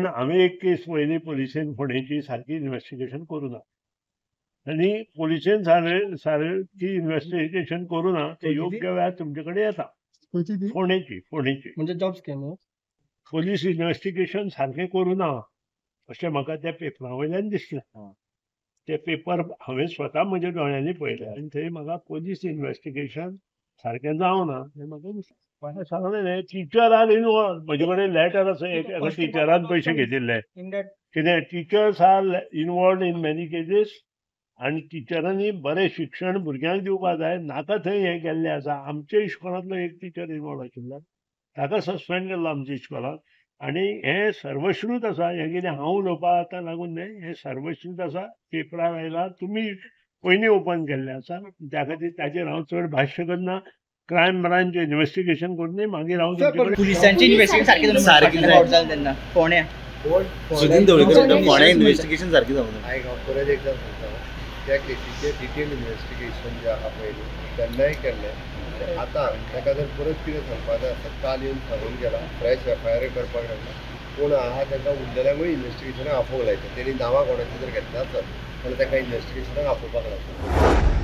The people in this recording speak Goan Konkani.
हांवें एक केस पळयली पोलिसेन फोंडेची, सारकी इन्वेस्टिगेशन करूं ना आनी पोलिसेन सारकी इन्वेस्टिगेशन करूं ना, ते योग्य वेळार तुमचे कडेन येता. फोंडेची फोंडेची म्हणजे जॉब स्कॅम पोलीस इन्वेस्टिगेशन सारकें करूं ना अशें म्हाका त्या पेपरा वयल्यान दिसलें. ते पेपर हांवें स्वता म्हज्या दोळ्यांनी पळयले आनी थंय म्हाका पोलीस इन्वेस्टिगेशन सारकें जावना हें म्हाका दिसलें. म्हाका सांगलें न्ही, टिचर आर इनवॉल्व. म्हजे कडेन लेटर आसा, एका टिचरान पयशे घेतिल्ले. कितें teachers are involved in many cases आनी टिचरांनी बरें शिक्षण भुरग्यांक दिवपाक जाय, नाका थंय हें केल्लें आसा. आमच्या इश्कोलांतलो एक टिचर इनवॉल्व आशिल्लो, ताका सस्पेंड केल्लो आमच्या इश्कोलान. आनी हें सर्वश्रूत आसा, हें कितें हांव उलोवपाक आतां लागून न्हय, हें सर्वश्रूत आसा, पेपरार आयलां, तुमी पयलीं ओपन केल्लें आसा. त्या खातीर ताचेर हांव चड भाश्य करना. क्रायम ब्रांच इन्वेस्टिगेशन करून मागीर हांव पुलिसांची इन्वेस्टिगेशन सारकी जालें तेन्ना फोंड्या सुदीन ढवळीकर फोंड्या इन्वेस्टिगेशन सारकी जावना. आयक, हांव परत एकदां सांगता, त्या केसीचें डिटेल इन्वेस्टिगेशन जें आहा पयलीं तेन्नाय केल्लें. आतां ताका जर परत कितें सांगपा जाय आसत, काल येवन सांगून गेला, फ्रेश एफ I R करपाक लागला. कोण आहा तांकां उरलेल्यांकूय इन्वेस्टिगेशनाक आफोवंक लायता. तेणी नांवां कोणाची जर घेतल्या आसत जाल्यार तांकां इन्वेस्टिगेशनाक आफोवपाक लायता.